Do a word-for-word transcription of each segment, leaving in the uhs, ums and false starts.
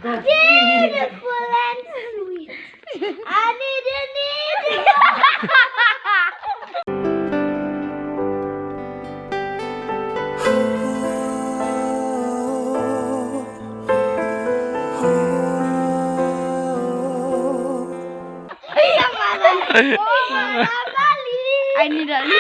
Beautiful and sweet. Ani deni. Ani deni.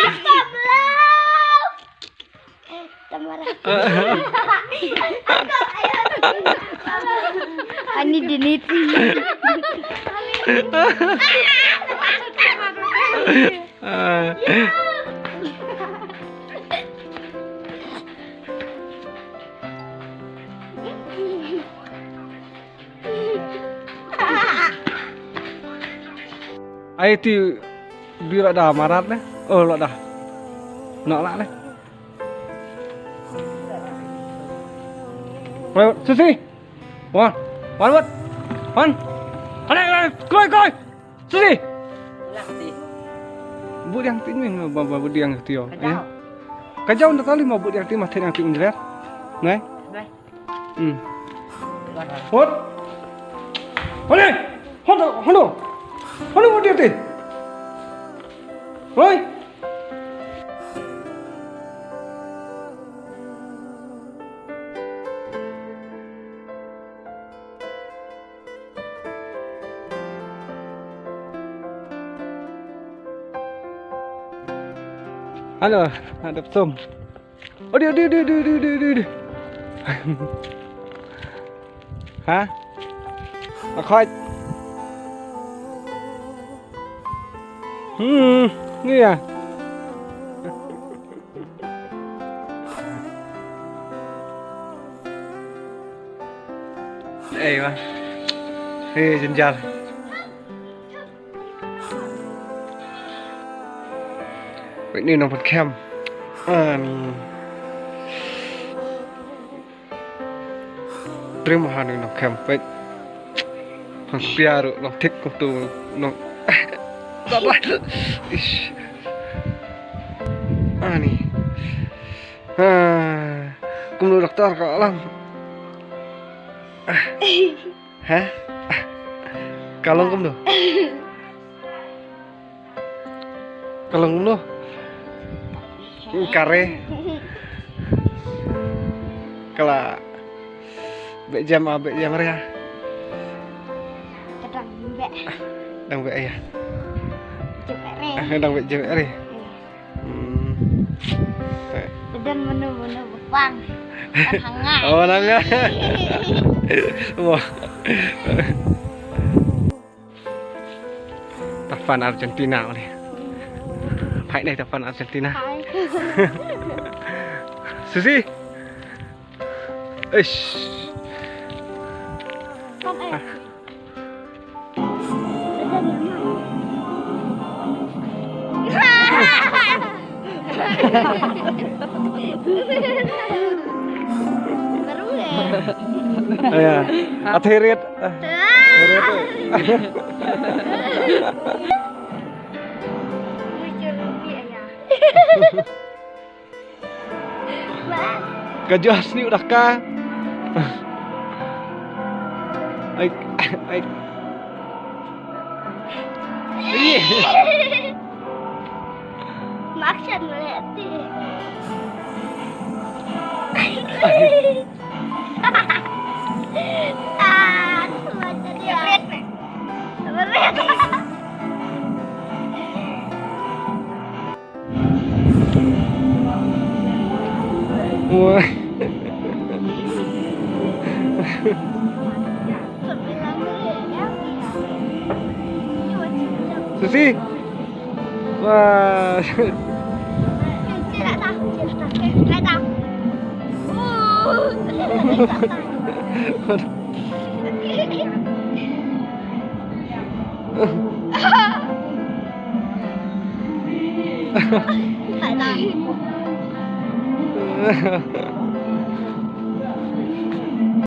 Ani deni. Ai ti bi la da marat le. Oh, la da. Nok la le. Susi. Wan. Wan, wan. Wan. Wan, wan. Koi, koi. Susi. Bud diang ti ni, ba, ba, bud diang ti yo. Ka jaw na tali ma bud diang ti ma theng ti unjler. Nai. Hmm. Hot. Hone. Hono, hono. Hono bud diang ti. Hoi. Halo, hadap som. Odi, odi, odi. Ha? Akhoj. Hmm, ni ya. Ei, wa. Hei, jynjar. Wei ni nong pynkem. Ani. Trim ha ni nong kem. Wei. Pang pia ruh nong thik kumtu nong. Ish. Ani. Ha. Kumno doktor ka alam. Ha? Ka long kumno? Ka long kumno? Kare. Kala. Beh jam ah, beh jam ria. Ka dang beh. Dang beh ya. Jam ria. Dang beh jam ria. Hmm. Don mano mano bepang. Kan hangat. Oh, hangat. Wah. Tafan Argentina ni. Hai ni tafan Argentina. Hai. Susi. Eish. Kan eh. Baru eh. Aya. Athirit. Athirit. Bujur ni aya. Ka joh sniu daka. Ai, ai. Maksud melati. Ah, semua jadi. Berat. Wah. Susi. Wah.